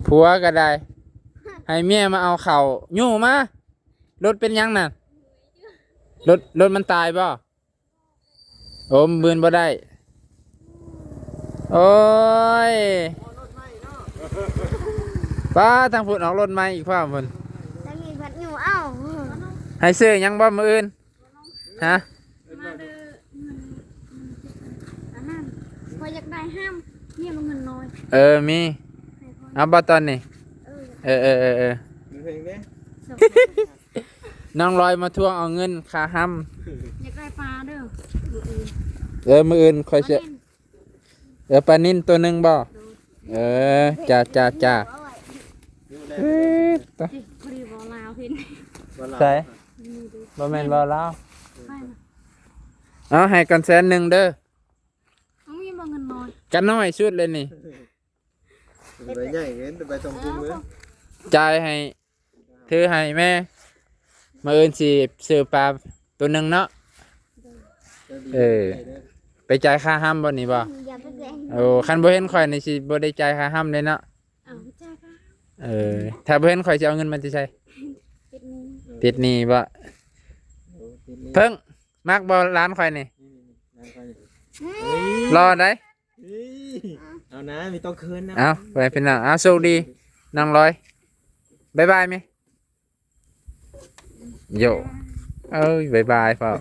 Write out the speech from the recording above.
ຜົວກໍໄດ້ ໃຫ້ເມຍມາເອົາເຂົ້າ. ຍູ້ມາ. ລົດເປັນຫຍັງນັ້ນ? ລົດ ລົດມັນຕາຍບໍ່? ໂອ້ ມັນບືນບໍ່ໄດ້. ໂອ້ຍ ປ້າ ທາງພຸ້ນອອກລົດໃໝ່ອີກພ້ອມພຸ້ນ. ທາງນີ້ພັດຢູ່ເອົາ. ໃຫ້ຊື້ຫຍັງບໍ່ມື້ອື່ນ? ຮະ? ມາເດີ ເງິນ ອັນນັ້ນ ຂ້ອຍຢາກໄດ້ຫ້າມ ມີບໍ່ເງິນນ້ອຍ? ເອີ ມີ. ໃຫ້ຂ້ອຍ ເອົາບໍ່ຕອນນີ້? ເອີ ເອີ ເອີ ເອີ ເອີ ເງິນເພງເດ້. ນ້ອງລອຍມາທວງເອົາເງິນຄ່າຫ້ຳ. ຢາກໄດ້ປາເດີ ມື້ອື່ນ. ເອີ ມື້ອື່ນຂ້ອຍຊິ ປານິນ ເອີ ປານິນໂຕໜຶ່ງບໍ່? ໂດຍ. ເອີ ຈ້າ ຈ້າ ຈ້າ. ເອີ ຕະ ຊິບໍ່ໄດ້ເວົ້າລາວເຫັນ ບໍ່ລາວ ໃສ? ນີ້ເດີ ບໍ່ແມ່ນເວົ້າລາວ. ໃຊ່ນະ. ເອົາ ໃຫ້ກ່ອນແສນໜຶ່ງເດີ. ເອົາ ມີບໍ່ເງິນນ້ອຍ? ກະນ້ອຍສຸດເລີຍນີ້. ໃບໃຫຍ່ເກີນ ໃບສອງກຸມເລີຍ. ຈ່າຍໃຫ້ ຖືໃຫ້ແມ່ ມື້ອື່ນຊິຊື້ປາໂຕໜຶ່ງເນາະ. ເອີ ໄປຈ່າຍຄ່າຫ້ຳບໍ່ນີ້ບໍ່? ຢ່າໄປແບ່ງ. ໂອ້ ຄັນບໍ່ເຫັນຂ້ອຍນີ້ຊິບໍ່ໄດ້ຈ່າຍຄ່າຫ້ຳເລີຍເນາະ. ເອົາ ຈ່າຍຄ່າ. ເອີ ຖ້າບໍ່ເຫັນຂ້ອຍຊິເອົາເງິນມາແຕ່ໃສ? ຕິດໜີ້. ຕິດໜີ້ບໍ່? ໂອ້ ຕິດໜີ້. ເພິ່ງ ມັກບໍ່ຫຼານຂ້ອຍນີ້? ນີ້ໆໆ ຫຼານຂ້ອຍນີ້. ເອີຍ ຫຼໍ່ໃດ. ເອີຍ ເອົານະ ມີຕ້ອງເຂີນນະ. ເອົາ ໄປພີ່ນ້ອງ ເອົາ ໂຊກດີ ນ້ອງລອຍ ບາຍບາຍແມະ. ໂຢ ເອີຍ ບາຍບາຍພໍ່.